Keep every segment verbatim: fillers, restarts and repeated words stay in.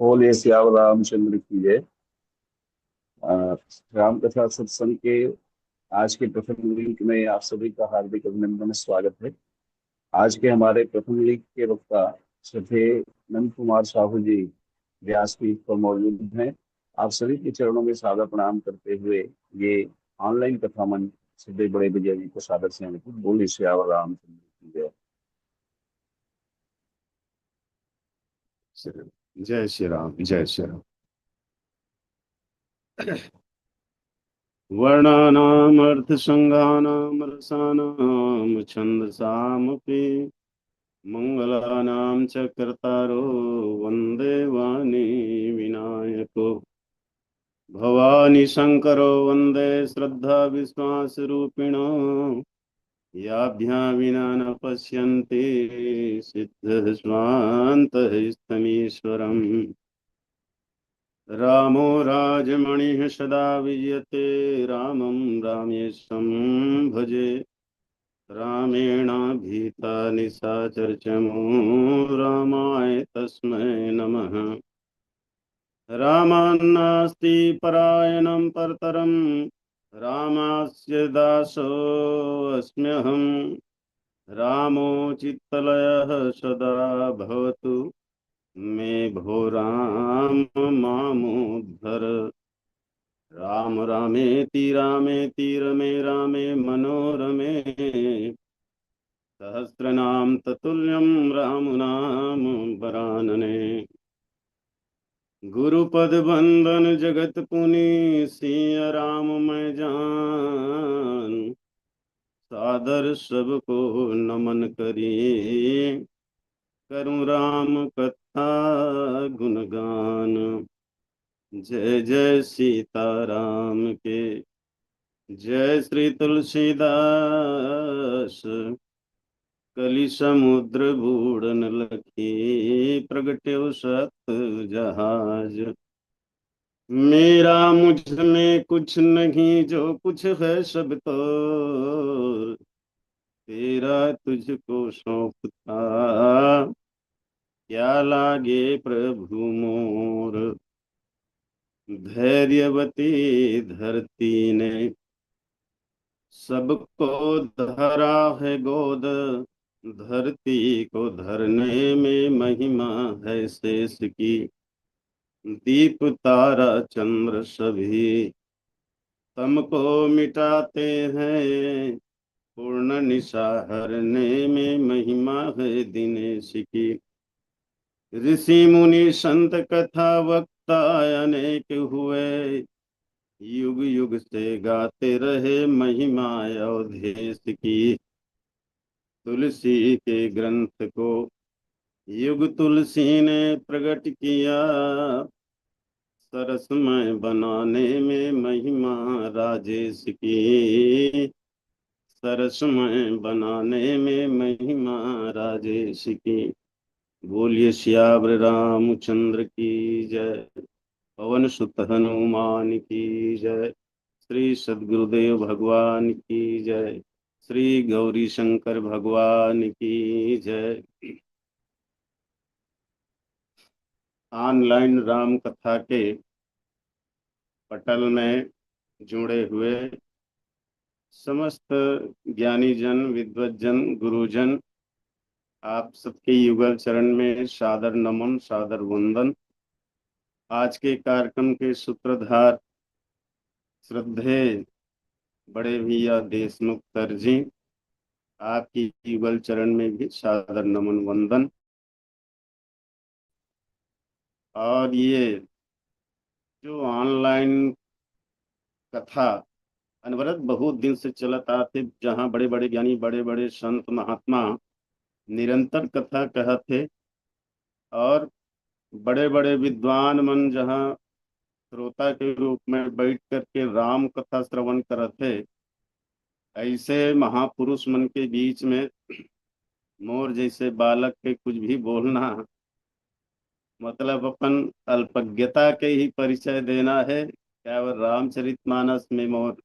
बोलिए सियावर रामचंद्र की जय। अ, राम कथा सत्संग के आज के प्रथम link में आप सभी का हार्दिक अभिनंदन, स्वागत है। आज के हमारे प्रथम link के वक्ता श्रद्धेय नंद कुमार साहू जी व्यासपीठ पर मौजूद हैं। आप सभी के चरणों में सादर प्रणाम करते हुए ये online कथा मंच श्रद्धेय बड़े भैया जी को सादर से अनुरोध। बोलिए सियावर रामचंद्र की जय। जय श्री राम, जय श्री राम। वर्णानामर्थसङ्घानां रसानां छन्दसामपि। मङ्गलानां च कर्तारो वन्दे वाणी विनायको। भवानी शङ्करो वन्दे श्रद्धाविश्वासरूपिणो। याभ्यां विना न पश्यन्ति सिद्धस्वान्तः इस्तमीश्वरम्। रामो राजमणिः सदा विजयते, रामं रामेशं भजे। रामेणाभिहिता निशाचरचमू, रामाय तस्मै नमः। रामान्नास्ति परायणं परतरम्, रामस्य दासोऽस्म्यहम्। रामो चित्तलयः सदा भवतु मे भो राम मामुद्धर। राम रामेति रामेति रमे रामे मनोरमे। सहस्रनाम ततुल्यम राम नाम वरानने। गुरुपद वंदन जगत पुनि सिया राम मैं जान। सादर सबको नमन करी करूं राम कथा गुणगान। जय जय सीताराम के, जय श्री तुलसीदास। कलि समुद्र बूड़न लखी, प्रगट्यो सत जहाज। मेरा मुझ में कुछ नहीं, जो कुछ है सब तो तेरा तुझको सौंपता। क्या लागे प्रभु मोर, धैर्यवती धरती ने सबको धरा है गोद। धरती को धरने में महिमा है शेष की। दीप तारा चंद्र सभी तम को मिटाते हैं, पूर्ण निशा हरने में महिमा है दिनेश की। ऋषि मुनि संत कथा वक्ता अनेक हुए, युग युग से गाते रहे महिमा अवधेश की। तुलसी के ग्रंथ को युग तुलसी ने प्रकट किया, सरसमय बनाने में महिमा राजेश की। सरसमय बनाने में महिमा राजेश की। बोलिए सियावर रामचंद्र की जय, पवन सुत हनुमान की जय, श्री सदगुरुदेव भगवान की जय, श्री गौरी शंकर भगवान की जय। ऑनलाइन राम कथा के पटल में जुड़े हुए समस्त ज्ञानीजन, विद्वज्जन, गुरुजन, आप सबके युगल चरण में सादर नमन, सादर वंदन। आज के कार्यक्रम के सूत्रधार श्रद्धेय बड़े भैया देशमुख सर जी, आपकी युगल चरण में भी सादर नमन वंदन। और ये जो ऑनलाइन कथा अनवरत बहुत दिन से चलत आथे, जहाँ बड़े-बड़े ज्ञानी, बड़े-बड़े संत महात्मा निरंतर कथा कहत हे और बड़े-बड़े विद्वान मन जहाँ श्रोता के रूप में बैठ करके राम कथा श्रवण करत हे, ऐसे महापुरुष मन के बीच में मोर जैसे बालक के कुछ भी बोलना, मतलब अपन अल्पज्ञता के ही परिचय देना है। क्या वो रामचरितमानस में मोर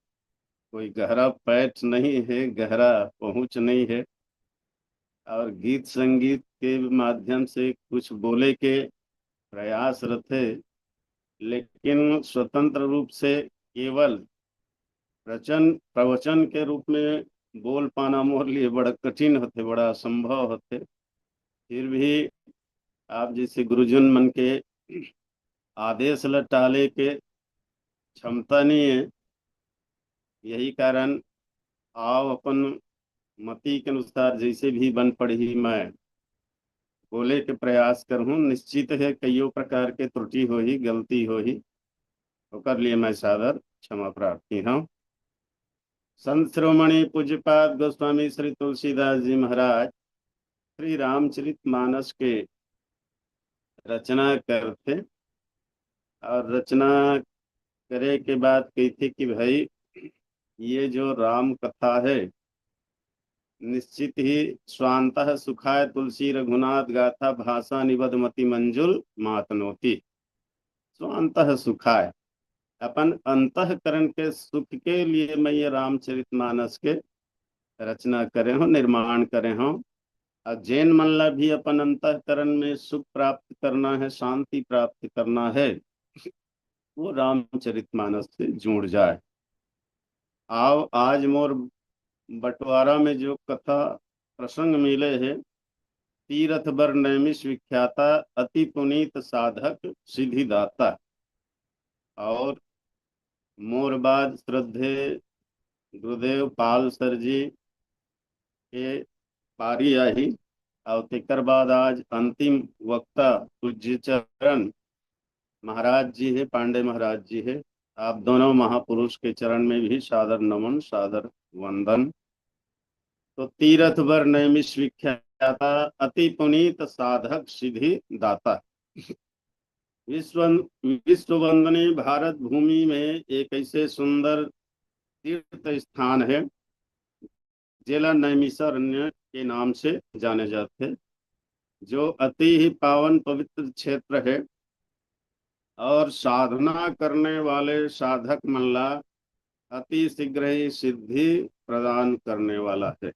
कोई गहरा पैठ नहीं है, गहरा पहुँच नहीं है, और गीत संगीत के माध्यम से कुछ बोले के प्रयास रथे, लेकिन स्वतंत्र रूप से केवल प्रचन प्रवचन के रूप में बोल पाना मोर लिए बड़ा कठिन होथे, बड़ा असंभव होथे। फिर भी आप जैसे गुरुजन मन के आदेश ल टाले के क्षमता नहीं है। यही कारण आओ अपन मति के अनुसार जैसे भी बन पड़ही, मैं बोले के प्रयास करहूँ। निश्चित है कईयो प्रकार के त्रुटि होही, गलती होही, ओकर लिए मैं सादर क्षमा प्रार्थी हूँ। संत शिरोमणि पूज्यपाद गोस्वामी श्री तुलसीदास जी महाराज श्री रामचरित मानस के रचना करथे और रचना करे के बाद कहथे कि भाई, ये जो राम कथा है, निश्चित ही स्वांतः सुखाय तुलसी रघुनाथ गाथा भाषा निबद मति मंजुल मातनोती। स्वांतः सुखाय, अपन अंतःकरण के सुख के लिए मैं ये रामचरित मानस के रचना करे हूँ, निर्माण करे हूँ। और जेन मन ला भी अपन अंतःकरण में सुख प्राप्त करना है, शांति प्राप्त करना है, वो रामचरित मानस से जुड़ जाए। आओ, आज मोर बंटवारा में जो कथा प्रसंग मिले है, तीरथ बर नैमिष विख्याता, अति पुनीत साधक सिद्धिदाता। और मोर बाद श्रद्धेय गुरुदेव पाल सर जी के पारी आही। और तेकर बाद आज अंतिम वक्ता पूज्य चरण महाराज जी है, पांडे महाराज जी है। आप दोनों महापुरुष के चरण में भी सादर नमन, सादर वंदन। तो तीरथ बर नैमिष विख्याता, अति पुनीत साधक सिद्धि दाता। विश्व विश्व वंदनीय भारत भूमि में एक ऐसे सुंदर तीर्थ स्थान है, जेला नैमिषारण्य के नाम से जाने जाते, जो अति ही पावन पवित्र क्षेत्र है और साधना करने वाले साधक मन ला अति शीघ्र ही सिद्धि प्रदान करने वाला है।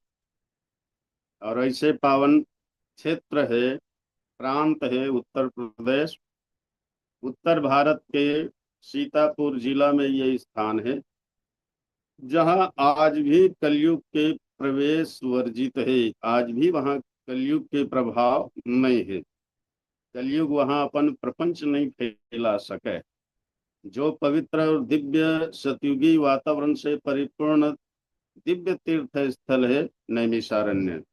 और ऐसे पावन क्षेत्र है, प्रांत है उत्तर प्रदेश, उत्तर भारत के सीतापुर जिला में ये स्थान है, जहां आज भी कलयुग के प्रवेश वर्जित है। आज भी वहां कलयुग के प्रभाव नहीं है, कलयुग वहां अपन प्रपंच नहीं फैला सके। जो पवित्र और दिव्य सतयुगी वातावरण से परिपूर्ण दिव्य तीर्थ स्थल है नैमिषारण्य।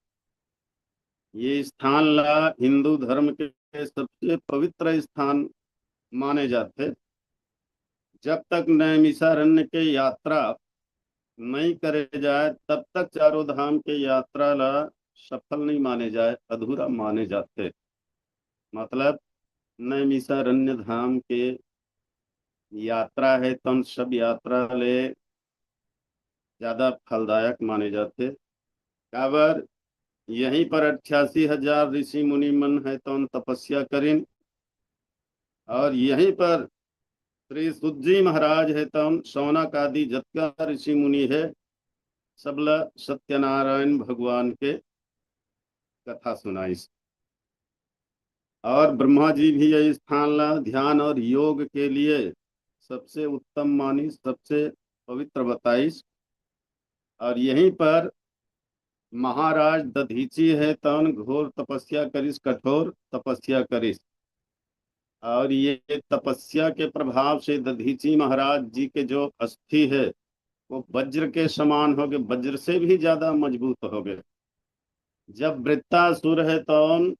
ये स्थान ला हिंदू धर्म के सबसे पवित्र स्थान माने जाते। जब तक नैमिषारण्य के यात्रा नहीं करे जाए, तब तक चारों धाम के यात्रा ला सफल नहीं माने जाए, अधूरा माने जाते। मतलब, नैमिषारण्य धाम के यात्रा है, तौन सब यात्रा ले ज्यादा फलदायक माने जाते। काबर, यहीं पर अट्ठासी हजार ऋषि मुनि मन है, तौन तपस्या करिन, और यहीं पर श्री सुत जी महाराज है, तौन शौनक आदि जतका ऋषि मुनि है, सबला सत्यनारायण भगवान के कथा सुनाइस। और ब्रह्मा जी भी ये स्थान ला ध्यान और योग के लिए सबसे उत्तम मानिस, सबसे पवित्र बताइस। और यहीं पर महाराज दधीची है, तौन घोर तपस्या करिस, कठोर तपस्या करिस। और ये तपस्या के प्रभाव से दधीची महाराज जी के जो अस्थि है, वो वज्र के समान हो गए, वज्र से भी ज्यादा मजबूत हो गए। जब वृत्तासुर है, तौन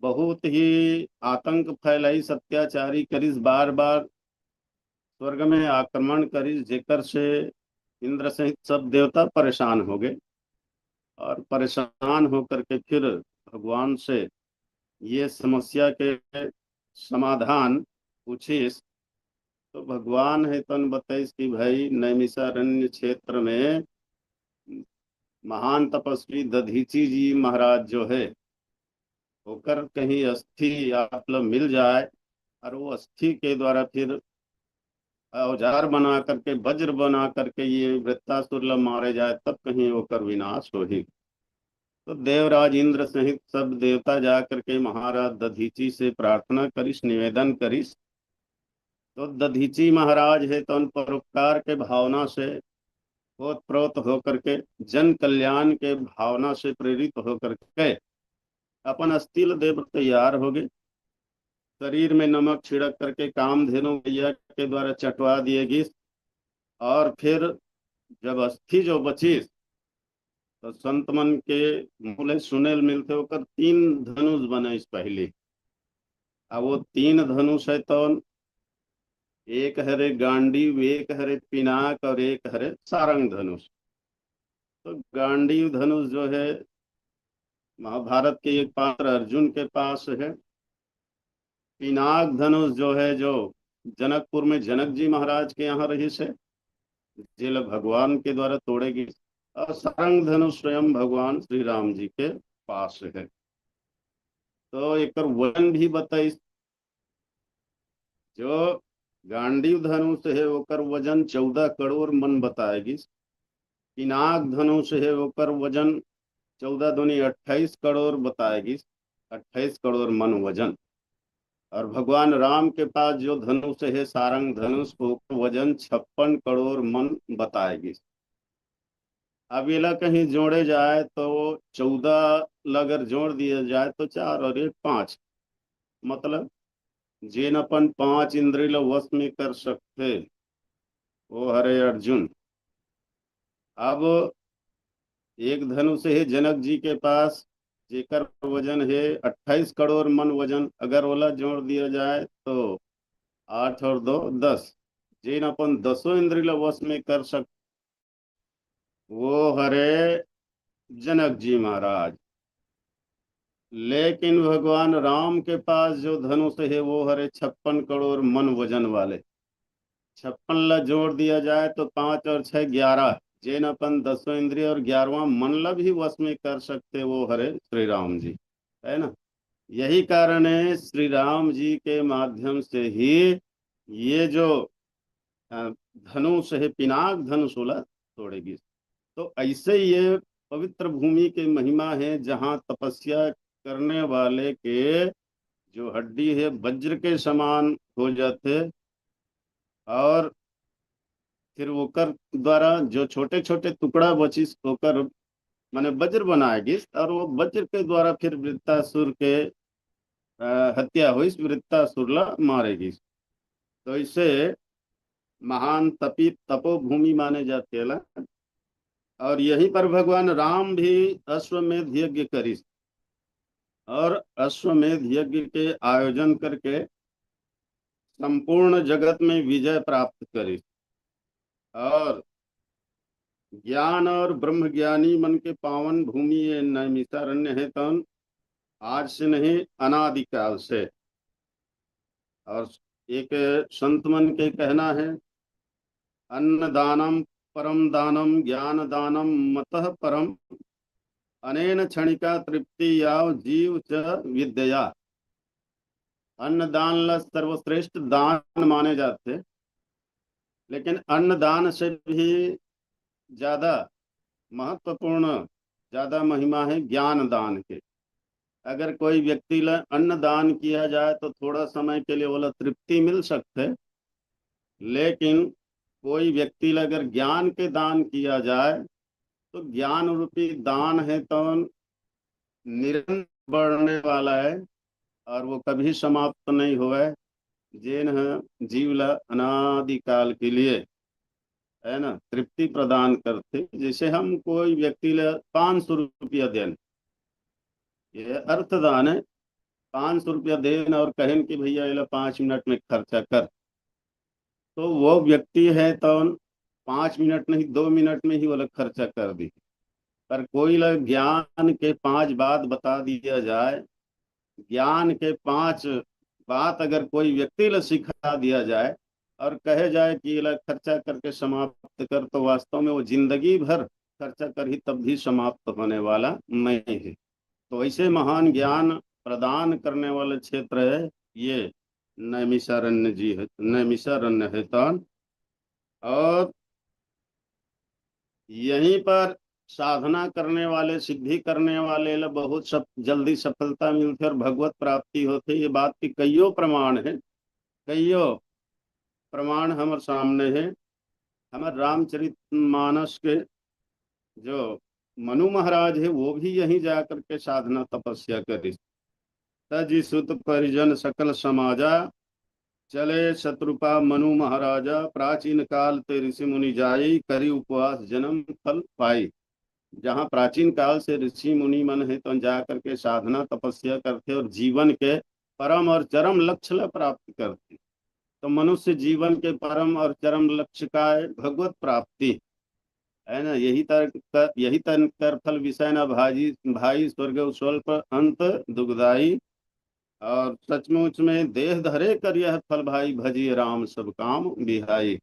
बहुत ही आतंक फैलाइस, अत्याचारी करिस, बार बार स्वर्ग में आक्रमण करिस, जेकर से इंद्र सहित सब देवता परेशान हो गए। और परेशान होकर के फिर भगवान से ये समस्या के समाधान पूछिस, तो भगवान है तौन बताइस कि भाई, नैमिषारण्य क्षेत्र में महान तपस्वी दधीची जी महाराज जो है, ओकर कहीं अस्थि आप लोग मिल जाए और वो अस्थि के द्वारा फिर औजार बना करके, वज्र बना करके ये वृत्तासुर ला मारे जाए, तब कहीं ओकर विनाश होही। तो देवराज इंद्र सहित सब देवता जा करके महाराज दधीचि से प्रार्थना करिस, निवेदन करिस। तो दधीचि महाराज हे तौन परोपकार के भावना से ओत प्रोत होकर के, जन कल्याण के भावना से प्रेरित होकर के अपन अस्थि ल दे बर तैयार हो गे। शरीर में नमक छिड़क करके कामधेनु मैया के द्वारा चटवा दिए गिस। और फिर जब अस्थि जो बचिस, तो संत मन के मुँह ले सुने ल मिलथे, ओकर तीन धनुष बनिस पहली। अब वो तीन धनुष हे तौन, एक हरे गांडीव, एक हरे पिनाक और एक हरे सारंग धनुष। तो गांडीव धनुष जो है, महाभारत के एक पात्र अर्जुन के पास है। पिनाक धनुष जो है, जो जनकपुर में जनक जी महाराज के यहाँ रहिस हे, जेला भगवान के द्वारा तोड़े गिस। और सारंग धनुष स्वयं भगवान श्री राम जी के पास है। तो एकर वजन भी बताइस। जो गांडीव धनुष हे, ओकर वजन चौदह करोड़ मन बताए गिस। पिनाक धनुष हे, ओकर वजन चौदह दूनी अट्ठाईस करोड़ बताए गिस, अट्ठाईस करोड़ मन वजन। और भगवान राम के पास जो धनुष हे, सारंग धनुष, ओकर वजन छप्पन करोड़ मन बताए गिस। अब एला कहीं जोड़े जाए तो चौदह ला अगर जोड़ दिया जाए तो चार और एक पाँच, मतलब जेन अपन पांच इंद्री ला वश में कर सकथे, वो हरे अर्जुन। अब एक धनुष हे जनक जी के पास, जेकर वजन हे अट्ठाईस करोड़ मन वजन, अगर ओला जोड़ दिया जाए तो आठ और दो दस, जेन अपन दसों इंद्री ला वश में कर सक, वो हरे जनक जी महाराज। लेकिन भगवान राम के पास जो धनुष हे, वो हरे छप्पन करोड़ मन वजन वाले। छप्पन ला जोड़ दिया जाए तो पाँच और छः ग्यारह, जेन अपन दसों इंद्रिय और ग्यारहवाँ मन ला भी वश में कर सकथे, वो हरे श्री राम जी, है ना। यही कारण है श्री राम जी के माध्यम से ही ये जो, अ, धनुष हे, पिनाक धनुष ओला तोड़े गिस। तो ऐसे ये पवित्र भूमि के महिमा हे, जहाँ तपस्या करने वाले के जो हड्डी हे, वज्र के समान हो जाथे। और फिर ओकर द्वारा जो छोटे-छोटे टुकड़ा बचिस, ओकर माने वज्र बनाए गिस, और वो वज्र के द्वारा फिर वृत्तासुर के, अ, हत्या होइस, वृत्तासुर ला मारे गिस। तो इसे महान तपी, तपोभूमि माने जाथे एला। और यहीं पर भगवान राम भी अश्वमेध यज्ञ करिस, और अश्वमेध यज्ञ के आयोजन करके संपूर्ण जगत में विजय प्राप्त करिस। और ज्ञान और ब्रह्म ज्ञानी मन के पावन भूमि ये नैमिषारण्य हे, तौन आज से नहीं, अनादिकाल से। और एक संत मन के कहना है, "अन्नदानम परम दानम ज्ञान दानम मतः परम, अनेन क्षणिका तृप्ति याव जीव च विद्यया।" अन्नदान ला सर्वश्रेष्ठ दान माने जाथे, लेकिन अन्नदान से भी ज्यादा महत्वपूर्ण, ज्यादा महिमा है ज्ञान दान के। अगर कोई व्यक्ति ला अन्न दान किया जाए तो थोड़ा समय के लिए ओला तृप्ति मिल सकथे, लेकिन कोई व्यक्ति ला अगर ज्ञान के दान किया जाए तो ज्ञान रूपी दान हे तौन निरंतर बढ़ने वाला है और वो कभी समाप्त नहीं होवे, जेन ह जीव ला अनादिकाल के लिए, है ना, तृप्ति प्रदान करथे। जैसे हम कोई व्यक्ति ला पाँच सौ रुपया देन, ये अर्थदान है, पाँच सौ रुपया देन और कहन कि भैया एला पाँच मिनट में खर्चा कर, तो वो व्यक्ति है तौन पाँच मिनट नहीं, दो मिनट में ही ओला खर्चा कर दी। पर कोई ला ज्ञान के पाँच बात बता दिया जाए, ज्ञान के पाँच बात अगर कोई व्यक्ति ला सिखा दिया जाए और कहे जाए कि एला खर्चा करके समाप्त कर, तो वास्तव में वो जिंदगी भर खर्चा करही तब भी समाप्त होने वाला नहीं है। तो ऐसे महान ज्ञान प्रदान करने वाला क्षेत्र है ये नैमिषारण्य जी है, नैमिषारण्य है तौन। और यहीं पर साधना करने वाले, सिद्धि करने वाले ला बहुत सब जल्दी सफलता मिलथे और भगवत प्राप्ति होथे। ये बात के कइयो प्रमाण हे, कइयो प्रमाण हमर सामने हे। हमर रामचरित मानस के जो मनु महाराज हे, वो भी यहीं जा करके साधना तपस्या करिस। तजि सुत परिजन सकल समाजा, चले सतरूपा मनु महाराजा। प्राचीन काल ते ऋषि मुनि जाई, करी उपवास जन्म फल पाई। जहाँ प्राचीन काल से ऋषि मुनि मन हे, तो जा करके साधना तपस्या करथे और जीवन के परम और चरम लक्ष्य ला प्राप्त करथे। तो मनुष्य जीवन के परम और चरम लक्ष्य का है? भगवत प्राप्ति, है ना? यही तर, यही तन कर फल विषय न भाजी, भाई स्वर्ग स्वल्प अंत दुखदाई। और सचमुच में देह धरे कर यह फल भाई, भजिए राम सब काम बिहाई।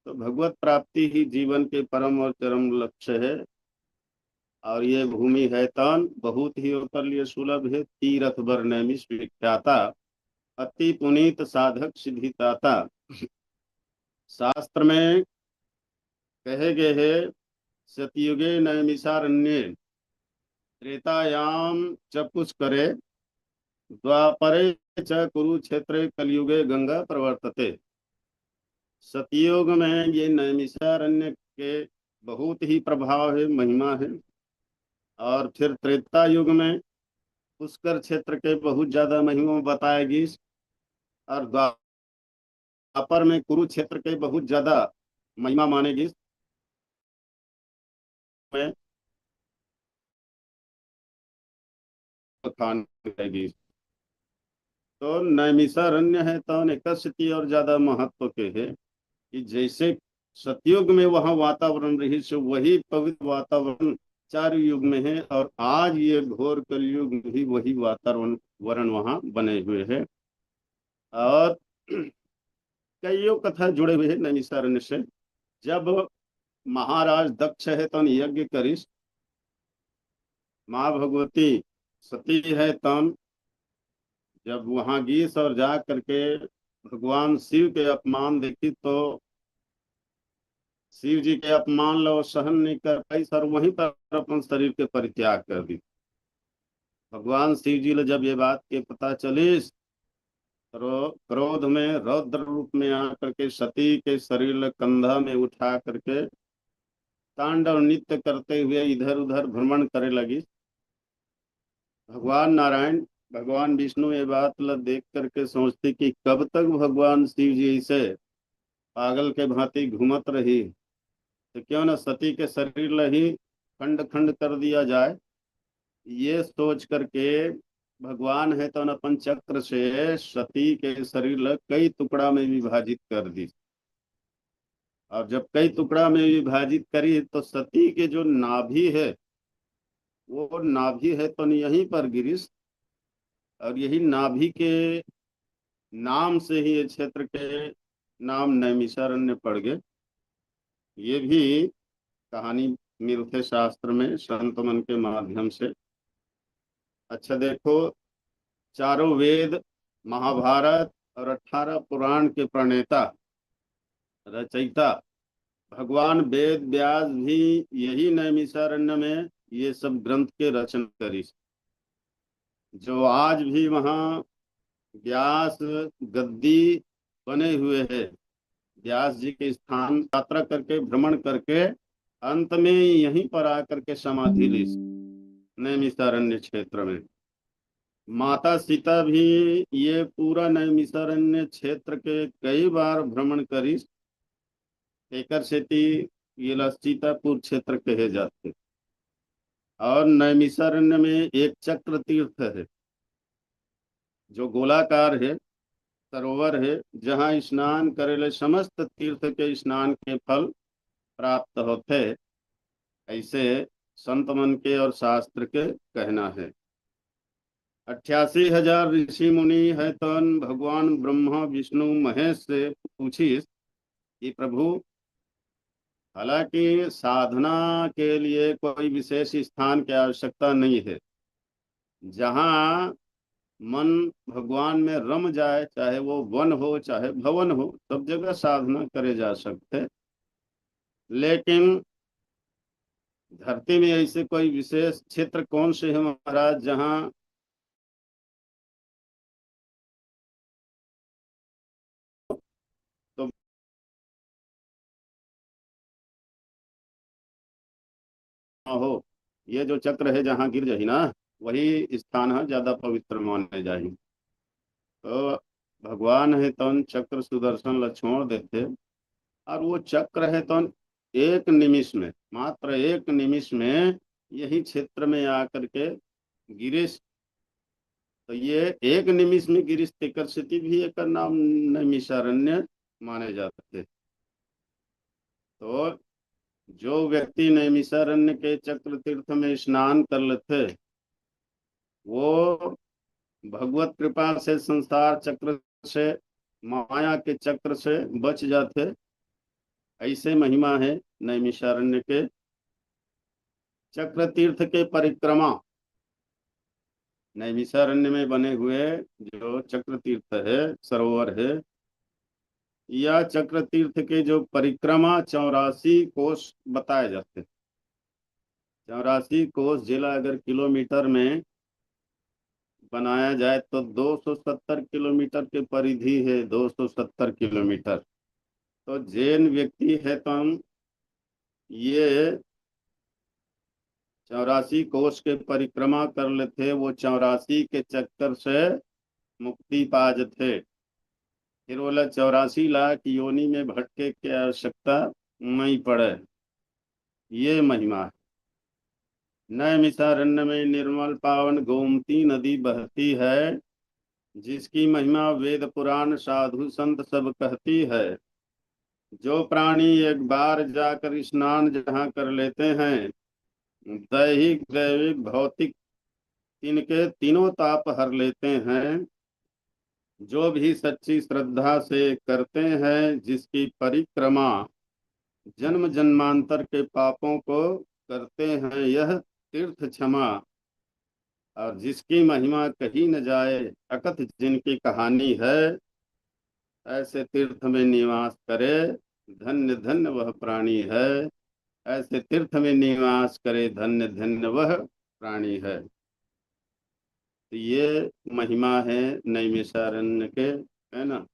तो भगवत प्राप्ति ही जीवन के परम और चरम लक्ष्य है। और ये भूमि है तन बहुत ही ओकर लिए सुलभ है, तीरथ बर नैमिष विख्याता, अति पुनीत साधक सिद्धिदाता। शास्त्र में कहे गए है, सतयुगे नैमिषारण्ये, त्रेतायाम च पुष्करे, द्वापरे च कुरुक्षेत्रे, कलयुगे गंगा प्रवर्तते। सतयुग में ये नैमिषारण्य के बहुत ही प्रभाव है, महिमा है। और फिर त्रेता युग में पुष्कर क्षेत्र के बहुत ज्यादा महिमा बताए गिस, और द्वापर में कुरुक्षेत्र के बहुत ज्यादा महिमा माने गिस। में बखान करे गिस। तो नैमिषारण्य है, तो एकर सेती और ज्यादा महत्व के है कि जैसे सतयुग में वहाँ वातावरण रहिस, वही पवित्र वातावरण चार युग में है, और आज ये घोर कलयुग में भी वही वातावरण, वरण वहाँ बने हुए है। और कईयों कथा जुड़े हुए हैं नैमिषारण्य से। जब महाराज दक्ष है तन यज्ञ करिस, माँ भगवती सती है तन जब वहाँ गिस और जा करके भगवान शिव के अपमान देखी, तो शिव जी के अपमान ला सहन नहीं कर पाइस और वहीं पर अपन शरीर के परित्याग कर दी। भगवान शिव जी ला जब ये बात के पता चलिस, तो क्रोध में रौद्र रूप में आकर के सती के शरीर ला कंधा में उठा करके तांडव नृत्य करते हुए इधर उधर भ्रमण करे लगिस। भगवान नारायण, भगवान विष्णु ये बात ला देख करके सोचते कि कब तक भगवान शिव जी ऐसे पागल के भांति घूमत रही, तो क्यों ना सती के शरीर ला ही खंड खंड कर दिया जाए। ये सोच करके भगवान है तो अपन चक्र से सती के शरीर ला कई टुकड़ा में विभाजित कर दी। और जब कई टुकड़ा में विभाजित करी तो सती के जो नाभि है, वो नाभि है तो यहीं पर गिरिस, और यही नाभि के नाम से ही ये क्षेत्र के नाम नैमिषारण्य पड़ गए। ये भी कहानी मिलते शास्त्र में संत मन के माध्यम से। अच्छा देखो, चारों वेद, महाभारत और अठारह पुराण के प्रणेता, रचयिता भगवान वेद व्यास भी यही नैमिषारण्य में ये सब ग्रंथ के रचना करिस। जो आज भी वहाँ व्यास गद्दी बने हुए हैं, व्यास जी के स्थान यात्रा करके, भ्रमण करके अंत में यहीं पर आकर के समाधि ली नैमिषारण्य क्षेत्र में। माता सीता भी ये पूरा नैमिषारण्य क्षेत्र के कई बार भ्रमण करिस, एकर सेती येला सीतापुर क्षेत्र कहे जाथे। और नैमिषारण्य में एक चक्र तीर्थ है, जो गोलाकार है, सरोवर है, जहाँ स्नान करे ले समस्त तीर्थ के स्नान के फल प्राप्त होथे, ऐसे संत मन के और शास्त्र के कहना है। अट्ठासी हजार ऋषि मुनि है तन भगवान ब्रह्मा विष्णु महेश से पूछिस कि प्रभु, हालांकि साधना के लिए कोई विशेष स्थान की आवश्यकता नहीं है, जहाँ मन भगवान में रम जाए, चाहे वो वन हो चाहे भवन हो, सब जगह साधना करे जा सकते। लेकिन धरती में ऐसे कोई विशेष क्षेत्र कौन से है महाराज, जहाँ तो हो, ये जो चक्र है जहाँ गिर जाही ना, वही स्थान है ज्यादा पवित्र माने जाही। तो भगवान है तौन चक्र सुदर्शन ला छोड़ देथे, और वो चक्र है तौन एक निमिष में, मात्र एक निमिष में यही क्षेत्र में आकर के गिरिस। तो ये एक निमिष में गिरिस, तेकर सेती भी एकर नाम नैमिषारण्य माने जाथे। तो जो व्यक्ति नैमिषारण्य के चक्र तीर्थ में स्नान कर लेथे, वो भगवत कृपा से संसार चक्र से, माया के चक्र से बच जाथे। ऐसे महिमा है नैमिषारण्य के। चक्र तीर्थ के परिक्रमा, नैमिषारण्य में बने हुए जो चक्र तीर्थ है, सरोवर है, या चक्र तीर्थ के जो परिक्रमा चौरासी कोस बताए जाथे। चौरासी कोस जिला अगर किलोमीटर में बनाया जाए तो दो सौ सत्तर किलोमीटर के परिधि है, दो सौ सत्तर किलोमीटर। तो जैन व्यक्ति है तो हम ये चौरासी कोस के परिक्रमा कर लेथे, वो चौरासी के चक्कर से मुक्ति पा जथे। फिर बोला चौरासी लाख योनि में भटके के आवश्यकता नहीं पड़े। ये महिमा है। नैमिषारण्य में निर्मल पावन गोमती नदी बहती है, जिसकी महिमा वेद पुराण साधु संत सब कहती है। जो प्राणी एक बार जाकर स्नान जहाँ कर लेते हैं, दैहिक दैविक भौतिक, इनके तीनों ताप हर लेते हैं। जो भी सच्ची श्रद्धा से करते हैं, जिसकी परिक्रमा जन्म जन्मांतर के पापों को करते हैं, यह तीर्थ क्षमा, और जिसकी महिमा कही न जाए, अकथ जिनकी कहानी है, ऐसे तीर्थ में निवास करे, धन्य धन्य वह प्राणी है। ऐसे तीर्थ में निवास करे, धन्य धन्य वह प्राणी है। तो ये महिमा है नैमिषारण्य के, है ना?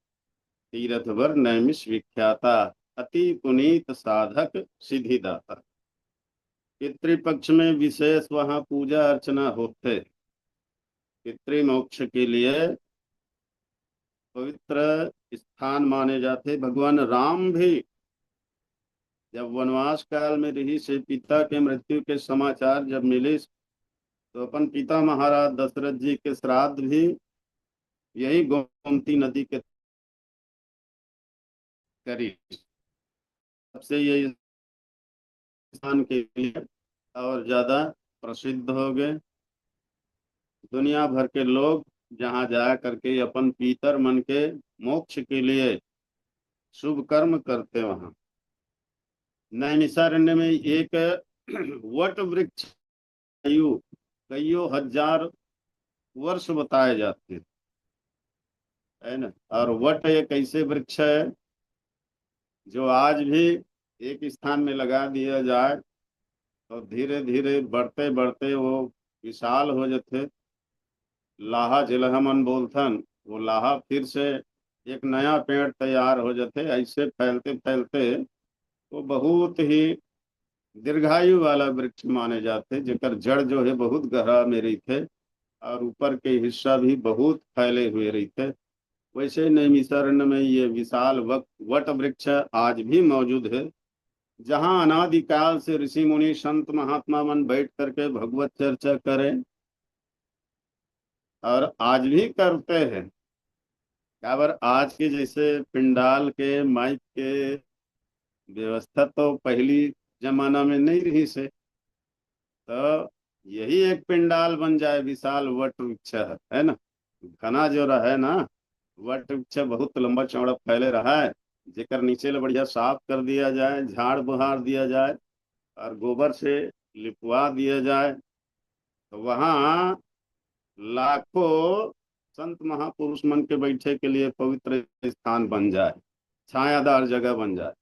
तीरथ बर नैमिष विख्याता, अति पुनीत साधक सिद्धिदाता। पितृपक्ष में विशेष वहाँ पूजा अर्चना होथे। पितृमोक्ष के लिए पवित्र स्थान माने जाथे। भगवान राम भी जब वनवास काल में रहिस हे, पिता के मृत्यु के समाचार जब मिलिस, तो अपन पिता महाराज दशरथ जी के श्राद्ध भी यही गोमती नदी के करिस। तब से ये स्थान के लिए और ज्यादा प्रसिद्ध हो गए। दुनिया भर के लोग जहाँ जा करके अपन पितर मन के मोक्ष के लिए शुभ कर्म करते, वहाँ नैमिषारण्य में एक वट वृक्ष आयु कईयों हजार वर्ष बताए जाते हैं, है ना? और वट एक ऐसे वृक्ष है जो आज भी एक स्थान में लगा दिया जाए तो धीरे धीरे बढ़ते बढ़ते वो विशाल हो जाते। लाहा जेला हमन बोलथन, वो लाहा फिर से एक नया पेड़ तैयार हो जाते। ऐसे फैलते फैलते वो बहुत ही दीर्घायु वाला वृक्ष माने जाते, जेकर जड़ जो है बहुत गहरा में रहिथे और ऊपर के हिस्सा भी बहुत फैले हुए रहिथे। वैसे नैमिषारण्य में ये विशाल वक-, वट वृक्ष आज भी मौजूद है, जहाँ अनादिकाल से ऋषि मुनि संत महात्मा मन बैठ करके भगवत चर्चा करें और आज भी करते हैं। काबर आज के जैसे पंडाल के, माइक के व्यवस्था तो पहली जमाना में नहीं रहिस हे, तो यही एक पंडाल बन जाए, विशाल वट वृक्ष है, है ना? घना जो रहे ना, वट वृक्ष बहुत लंबा चौड़ा फैले रहा है, जेकर नीचे ले बढ़िया साफ कर दिया जाए, झाड़ बुहार दिया जाए और गोबर से लिपवा दिया जाए, तो वहाँ लाखों संत महापुरुष मन के बैठे के लिए पवित्र स्थान बन जाए, छायादार जगह बन जाए।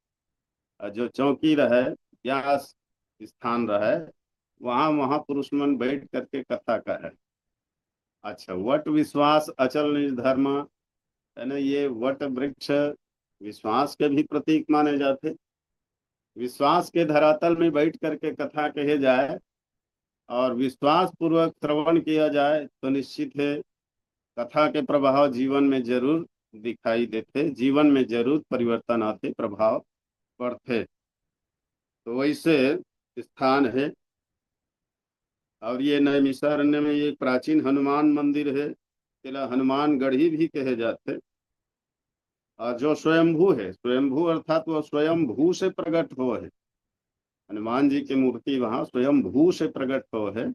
और जो चौकी रहे, व्यास स्थान रहे, वहाँ महापुरुष मन बैठ करके कथा कहे। अच्छा, वट विश्वास अचल निज धर्म, है ना, ये वट वृक्ष विश्वास के भी प्रतीक माने जाते। विश्वास के धरातल में बैठ करके कथा कहे जाए और विश्वास पूर्वक श्रवण किया जाए तो निश्चित है कथा के प्रभाव जीवन में जरूर दिखाई देते, जीवन में जरूर परिवर्तन आते, प्रभाव पड़ते। तो वैसे स्थान है। और ये नैमिषारण्य में एक प्राचीन हनुमान मंदिर है, तेला हनुमान गढ़ी भी कहे जाते। और जो स्वयंभू है, स्वयंभू अर्थात वो स्वयंभू से प्रकट हो है, हनुमान जी की मूर्ति वहाँ स्वयंभू से प्रकट हो है।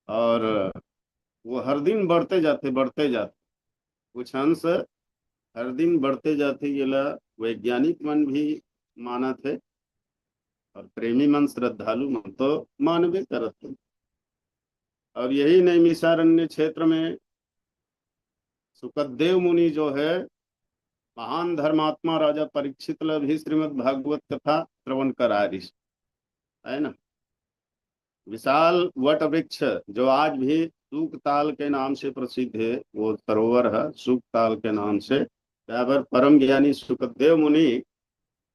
और वो हर दिन बढ़ते जाते, बढ़ते जाते, कुछ अंश हर दिन बढ़ते जाते, ये ला वैज्ञानिक मन भी मानत है और प्रेमी मन, श्रद्धालु मन तो मानबे करत है। और यही नैमिषारण्य क्षेत्र में सुखदेव मुनि जो है, महान धर्मात्मा राजा परीक्षित ला भी श्रीमद् भागवत कथा श्रवण करा रही है ना। विशाल वट वृक्ष जो आज भी सूकताल के नाम से प्रसिद्ध है, वो सरोवर है सूकताल के नाम से। काबर परम ज्ञानी सुखदेव मुनि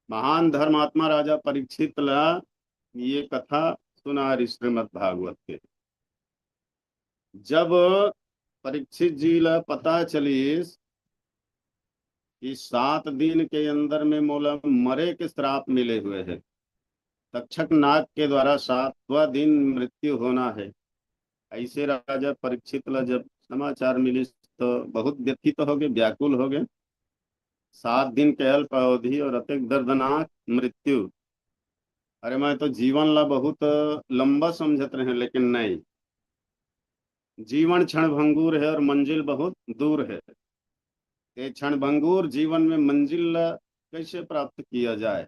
महान धर्मात्मा राजा परीक्षित ला ये कथा सुना रही श्रीमद् भागवत के। जब परीक्षित जी ला पता चलिस कि सात दिन के अंदर में मोला मरे के श्राप मिले हुए है, तक्षक नाग के द्वारा सातवां दिन मृत्यु होना है, ऐसे राजा परीक्षित ला जब समाचार मिलिस तो बहुत व्यथित हो गए, व्याकुल हो गए। सात दिन के अल्प अवधि और अतेक दर्दनाक मृत्यु। अरे, मैं तो जीवन ला बहुत लंबा समझत रहे, लेकिन नहीं, जीवन क्षण भंगुर है और मंजिल बहुत दूर है। ये क्षण भंगुर जीवन में मंजिल ला कैसे प्राप्त किया जाए,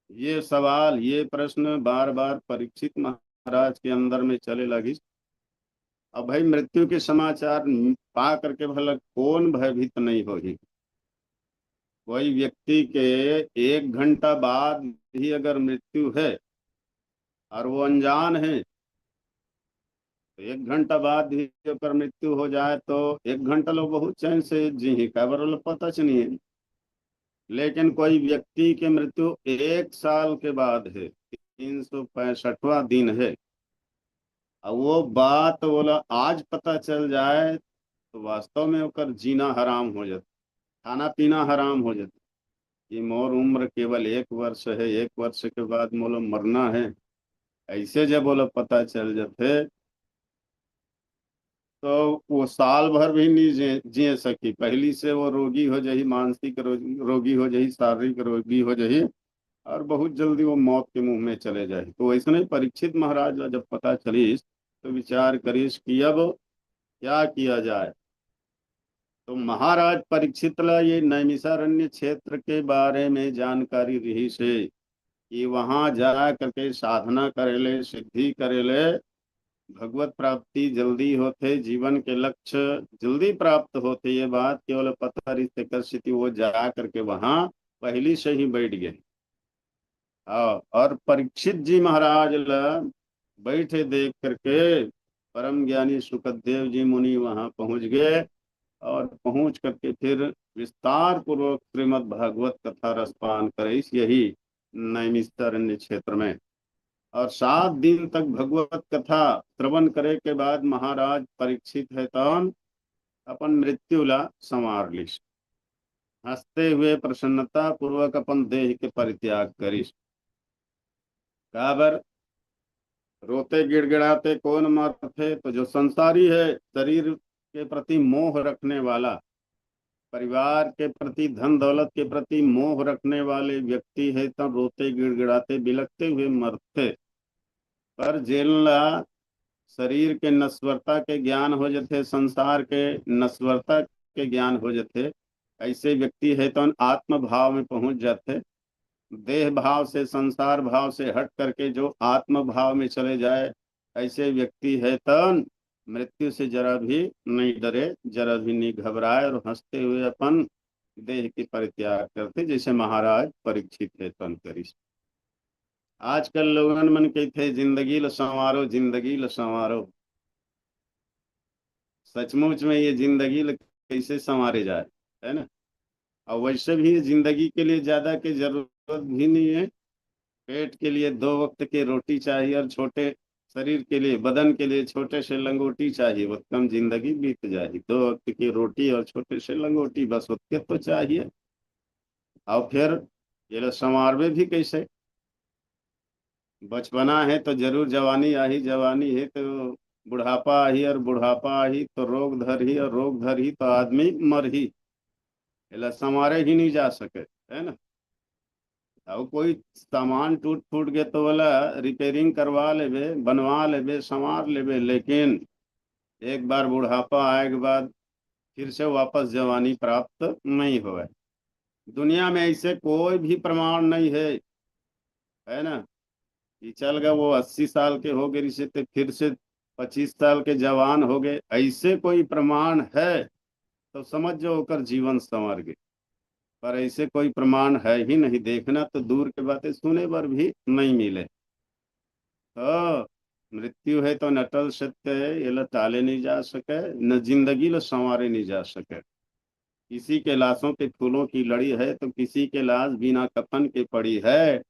ये सवाल, ये प्रश्न बार बार परीक्षित महाराज के अंदर में चले लगिस। अब भाई, मृत्यु के समाचार पा करके भला कौन भयभीत नहीं होही? कोई व्यक्ति के एक घंटा बाद भी अगर मृत्यु है और वो अनजान है, तो एक घंटा बाद भी अगर मृत्यु हो जाए तो एक घंटा लोग बहुत चैन से जी ही, काबर ओला पता च नहीं है। लेकिन कोई व्यक्ति के मृत्यु एक साल के बाद है, तीन सौ पैंसठवां दिन है, और वो बात बोला आज पता चल जाए तो वास्तव में ओकर जीना हराम हो जाता, खाना पीना हराम हो जाता। कि मोर उम्र केवल एक वर्ष है, एक वर्ष के बाद मोला मरना है, ऐसे जब बोला पता चल जाते तो वो साल भर भी नहीं जिए, जिए सकी। पहली से वो रोगी हो जाही, मानसिक रो-, रोगी हो जाही, शारीरिक रोगी हो जाही, और बहुत जल्दी वो मौत के मुंह में चले जाही। तो वैसने परीक्षित महाराज ला जब पता चलिस तो विचार करिस कि अब क्या किया जाए। तो महाराज परीक्षित ला ये नैमिषारण्य क्षेत्र के बारे में जानकारी रहिस हे कि वहां जा करके साधना करे ले, सिद्धि करे ले, भगवत प्राप्ति जल्दी होथे, जीवन के लक्ष्य जल्दी प्राप्त होथे, ये बात केवल पता रहिस, तेकर सेती वो जा करके वहां पहली से ही बैठ गए। हाँ, और परीक्षित जी महाराज ला बैठे देख करके परम ज्ञानी सुखदेव जी मुनि वहां पहुंच गए और पहुंच करके फिर विस्तार पूर्वक श्रीमद् भागवत कथा रसपान करिस यही नैमिषारण्य क्षेत्र में। और सात दिन तक भगवत कथा श्रवण करे के बाद महाराज परीक्षित हे तौन अपन मृत्यु ला संवार लिस। हंसते हुए प्रसन्नता पूर्वक अपन देह के परित्याग करिस। काबर? रोते गिड़गिड़ाते कौन मरथे? तो जो संसारी है, शरीर के प्रति मोह रखने वाला, परिवार के प्रति, धन दौलत के प्रति मोह रखने वाले व्यक्ति है, तब रोते गिड़गिड़ाते बिलखते हुए मरथे। पर जेन ला शरीर के नश्वरता के ज्ञान हो जथे, संसार के नश्वरता के ज्ञान हो जथे, ऐसे व्यक्ति है तौन आत्म भाव में पहुंच जाथे। देह भाव से, संसार भाव से हट करके जो आत्म भाव में चले जाए, ऐसे व्यक्ति है तौन मृत्यु से जरा भी नहीं डरे, जरा भी नहीं घबराए और हंसते हुए अपन देह के परित्याग करथे, जैसे महाराज परीक्षित हे तौन करिस। आजकल लोगन मन कहिथे, "जिंदगी ल संवारो, जिंदगी ल संवारो।" सचमुच में ये जिंदगी ल कैसे संवारे जाए, है ना? और वैसे भी ये जिंदगी के लिए ज्यादा के जरूरत भी नहीं है। पेट के लिए दो वक्त के रोटी चाहिए और छोटे शरीर के लिए, बदन के लिए छोटे से लंगोटी चाहिए, वो कम जिंदगी बीत जाए। दो वक्त की रोटी और छोटे से लंगोटी, बस उतके तो चाहिए। और फिर ये ला संवारबे भी कैसे? बचपना है तो जरूर जवानी आही, जवानी है तो बुढ़ापा आही, और बुढ़ापा आही तो रोग धरही, और रोग धरही तो आदमी मरही। एला संवारे ही नहीं जा सके, है ना? और कोई सामान टूट फूट गए तो वाला रिपेयरिंग करवा लेबे, बनवा लेबे, संवार लेबे, लेकिन एक बार बुढ़ापा आए के बाद फिर से वापस जवानी प्राप्त नहीं होवे। दुनिया में ऐसे कोई भी प्रमाण नहीं है, है ना, कि चल गए, वो अस्सी साल के हो गए से ते फिर से पच्चीस साल के जवान हो गए, ऐसे कोई प्रमाण है तो समझ जाओ ओकर जीवन संवर गए। पर ऐसे कोई प्रमाण है ही नहीं, देखना तो दूर के बातें, सुने बर भी नहीं मिले। तो मृत्यु है तो अटल सत्य है, ये ला टाले नहीं जा सके, न जिंदगी ला संवारे नहीं जा सके। किसी के लाशों के फूलों की लड़ी है तो किसी के लाश बिना कफन के पड़ी है।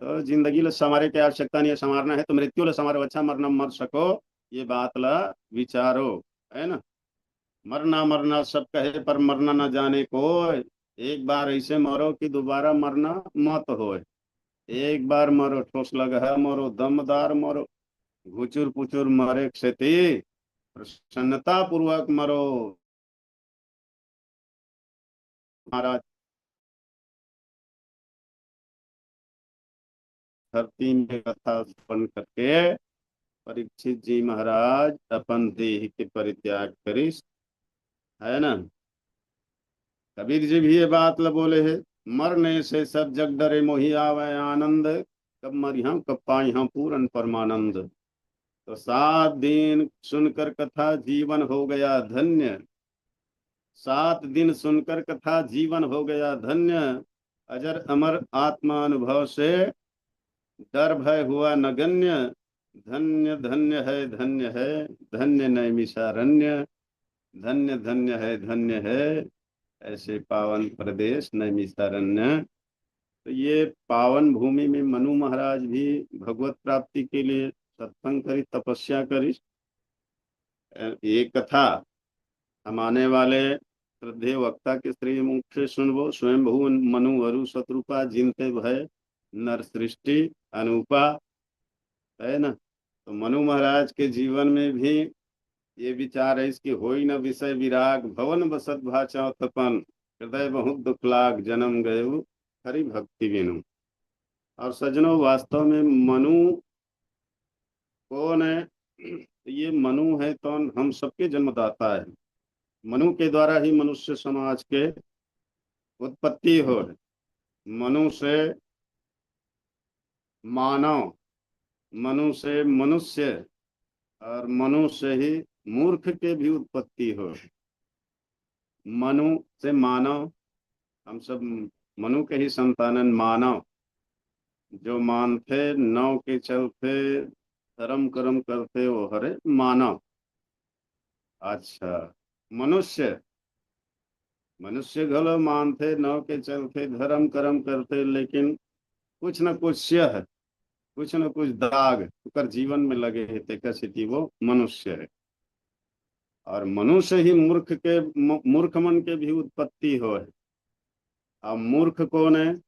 तो जिंदगी ला संवारे के आवश्यकता नहीं है, संवारना है तो मृत्यु ला संवारो, अच्छा मरना मर सको, ये बात ला विचारो, है ना? मरना मरना सब कहे पर मरना न जाने कोय। एक बार ऐसे मरो कि दोबारा मरना मत होय। एक बार मरो ठोस लगहा मरो, दमदार मरो, घुचुर पुचुर मरे के सेती प्रसन्नता पूर्वक मरो। महाराज धरती में कथा श्रवण करके परीक्षित जी महाराज अपन देह के परित्याग करिस, है ना? कबीर जी भी ये बात ल बोले है, "मरने से सब जग डरे मोहि आवे आनंद, कब मरिहं कब पाइहं पूरन परमानंद।" तो सात दिन सुनकर कथा जीवन हो गया धन्य, सात दिन सुनकर कथा जीवन हो गया धन्य, अजर अमर आत्मा अनुभव से डर भय हुआ नगण्य। धन्य धन्य है, धन्य है, धन्य नैमिषारण्य, धन्य धन्य है, धन्य है, ऐसे पावन प्रदेश नैमिषारण्य। तो ये पावन भूमि में मनु महाराज भी भगवत प्राप्ति के लिए सत्संग करी, तपस्या करी। ये कथा हम आने वाले श्रद्धेय वक्ता के श्रीमुख से सुनबो। स्वयंभू मनु अरु सतरूपा, जिनते भय नर सृष्टि अनूपा, है ना? तो मनु महाराज के जीवन में भी ये विचार है कि होई न विषय विराग, भवन बसत भाचौ तपन, हृदय बहुत दुख लाग, जन्म गयु हरि भक्ति बिनु। और सज्जनों, वास्तव में मनु कौन है? तो ये मनु है तो हम सबके जन्मदाता है। मनु के द्वारा ही मनुष्य समाज के उत्पत्ति हो है। मनु से मानव, मनु से मनुष्य, और मनु से ही मूर्ख के भी उत्पत्ति हो। मनु से मानव, हम सब मनु के ही संतानन। मानव जो मानथे, नव के चलथे, धर्म कर्म करथे, वो हरे मानव। अच्छा, मनुष्य, मनुष्य घलो मानथे, नव के चलथे, धर्म कर्म करथे, लेकिन कुछ न कुछ स्यह, कुछ न कुछ दाग ओकर जीवन में लगे हे, तेकर सेती वो मनुष्य है। और मनुष्य ही मूर्ख के, मु-, मूर्ख मन के भी उत्पत्ति हो है। अब मूर्ख कौन है?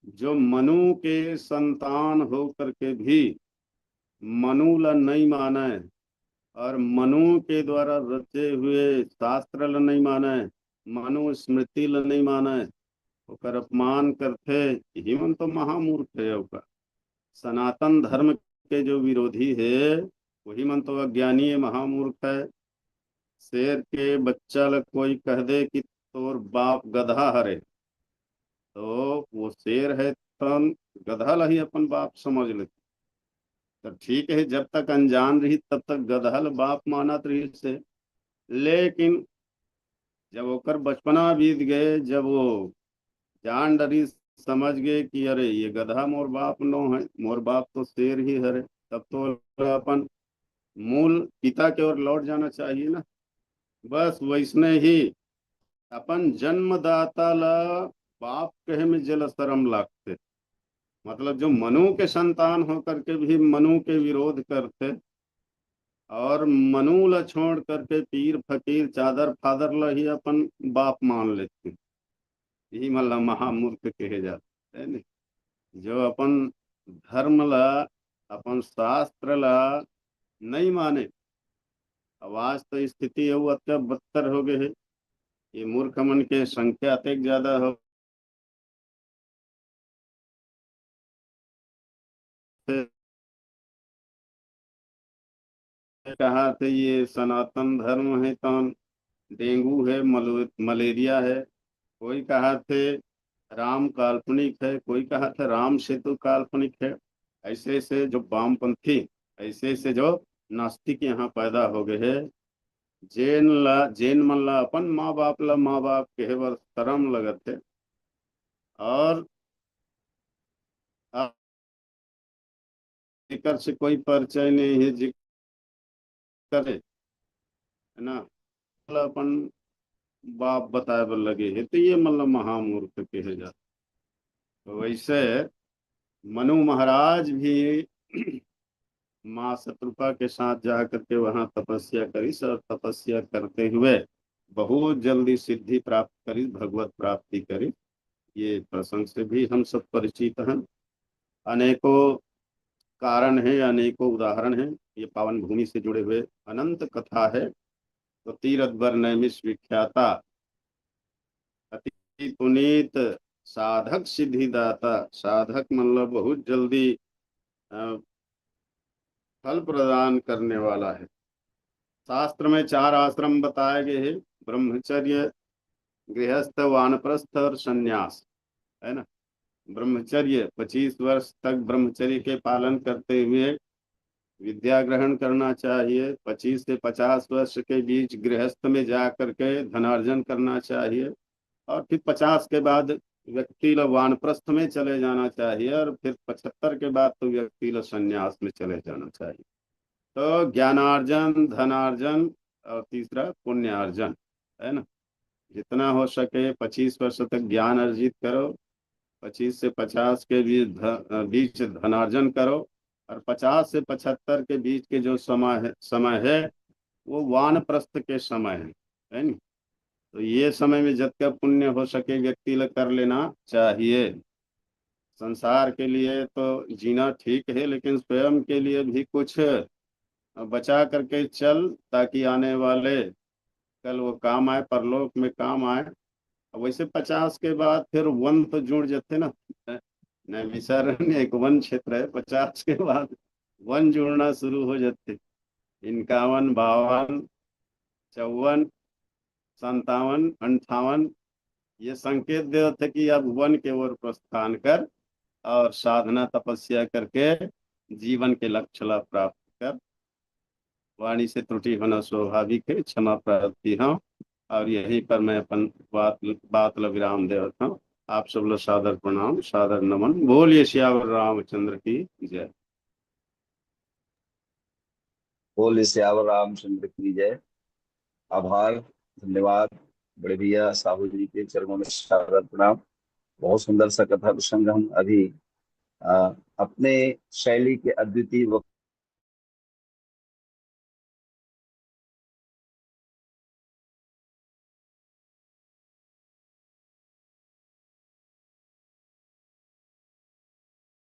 जो मनु के संतान हो करके भी मनु ला नहीं माने और मनु के द्वारा रचे हुए शास्त्र ला नहीं माने, मनु स्मृति ला नहीं माने, ओकर अपमान करथे, यही मन तो महामूर्ख है। ओकर सनातन धर्म के जो विरोधी है, वही मन तो अज्ञानी है, महामूर्ख है। शेर के बच्चा ला कोई कह दे कि तोर बाप गधा हरे, तो वो शेर है तन गधा ला ही अपन बाप समझ लेथे। तो ठीक है, जब तक अनजान रही तब तक गदहा ल बाप मानत रहिस हे, लेकिन जब ओकर बचपना बीत गए, जब वो जान डरिस, समझ गए कि अरे ये गदहा मोर बाप नो है, मोर बाप तो शेर ही हरे, तब तो अपन मूल पिता के ओर लौट जाना चाहिए ना। बस वैसने ही अपन जन्मदाता ला बाप कहे में जेला शरम लागथे, मतलब जो मनु के संतान हो करके भी मनु के विरोध करथे और मनु ला छोड़ करके पीर फकीर चादर फादर ला ही अपन बाप मान लेथे, यही मन ला महामूर्ख कहे जाथे, है नी? जो अपन धर्म ला, अपन शास्त्र ला नहीं माने। अब आज तो स्थिति अउ अत्य बदतर हो गए है, ये मूर्ख मन के संख्या अतेक ज्यादा हो कहा थे ये सनातन धर्म है, तौन डेंगू है, मलो-, मलेरिया है, कोई कहा थे राम काल्पनिक है, कोई कहा थे राम सेतु काल्पनिक है। ऐसे ऐसे जो वामपंथी, ऐसे ऐसे जो नास्तिक यहाँ पैदा हो गए हैं, जेन ला, जेन मन ला अपन माँ बाप ला माँ बाप कहे बर शरम लगत है। और एकर से कोई परिचय नहीं है, जेकर है ना, मतलब अपन बाप बताए बर लगे है, तो ये मतलब महामूर्ख कहे जाते। तो वैसे मनु महाराज भी माँ शतरूपा के साथ जा करके वहाँ तपस्या करिस और तपस्या करते हुए बहुत जल्दी सिद्धि प्राप्त करिस, भगवत प्राप्ति करिस। ये प्रसंग से भी हम सब परिचित हैं। अनेकों कारण है, अनेकों उदाहरण है, ये पावन भूमि से जुड़े हुए अनंत कथा है। तो तीरथ बर नैमिष विख्याता अति पुनीत साधक सिद्धिदाता, साधक मतलब बहुत जल्दी अ, फल प्रदान करने वाला है। शास्त्र में चार आश्रम बताए गए हैं, ब्रह्मचर्य, गृहस्थ, वानप्रस्थ और संन्यास, है ना। ब्रह्मचर्य, पच्चीस वर्ष तक ब्रह्मचर्य के पालन करते हुए विद्या ग्रहण करना चाहिए। पच्चीस से पचास वर्ष के बीच गृहस्थ में जा करके धनार्जन करना चाहिए और फिर पचास के बाद व्यक्ति ला वानप्रस्थ में चले जाना चाहिए और फिर पचहत्तर के बाद तो व्यक्ति ला संन्यास में चले जाना चाहिए। तो ज्ञानार्जन, धनार्जन और तीसरा पुण्यार्जन, है ना। जितना हो सके पच्चीस वर्ष तक ज्ञान अर्जित करो, पच्चीस से पचास के बीच ध-, बीच धनार्जन करो और पचास से पचहत्तर के बीच के जो समय है, समय है, वो वानप्रस्थ के समय है, है नी? तो ये समय में जतका पुण्य हो सके व्यक्ति ला कर लेना चाहिए। संसार के लिए तो जीना ठीक है, लेकिन स्वयं के लिए भी कुछ बचा करके चल, ताकि आने वाले कल वो काम आए, परलोक में काम आए। अब वैसे पचास के बाद फिर वन तो जुड़ जाते ना, नैमिषारण्य एक वन क्षेत्र है, पचास के बाद वन जुड़ना शुरू हो जाते, इक्यावन, बावन, चौवन, संतावन, अंठावन, ये संकेत देवत है कि अब वन के ओर प्रस्थान कर और साधना तपस्या करके जीवन के लक्ष्य ला प्राप्त कर। वाणी से त्रुटि होना स्वाभाविक है, क्षमा प्रार्थी हूँ। और यहीं पर मैं अपन बात, बात ला विराम देवत हूँ। आप सब ला सादर प्रणाम, सादर नमन। बोलिए सियावर रामचंद्र की जय। बोलिए सियावर रामचंद्र की जय। आभार, धन्यवाद बड़े भैया साहू जी के चरणों में सादर प्रणाम। बहुत सुंदर सा कथा प्रसंग हम अभी, आ, अपने शैली के अद्वितीय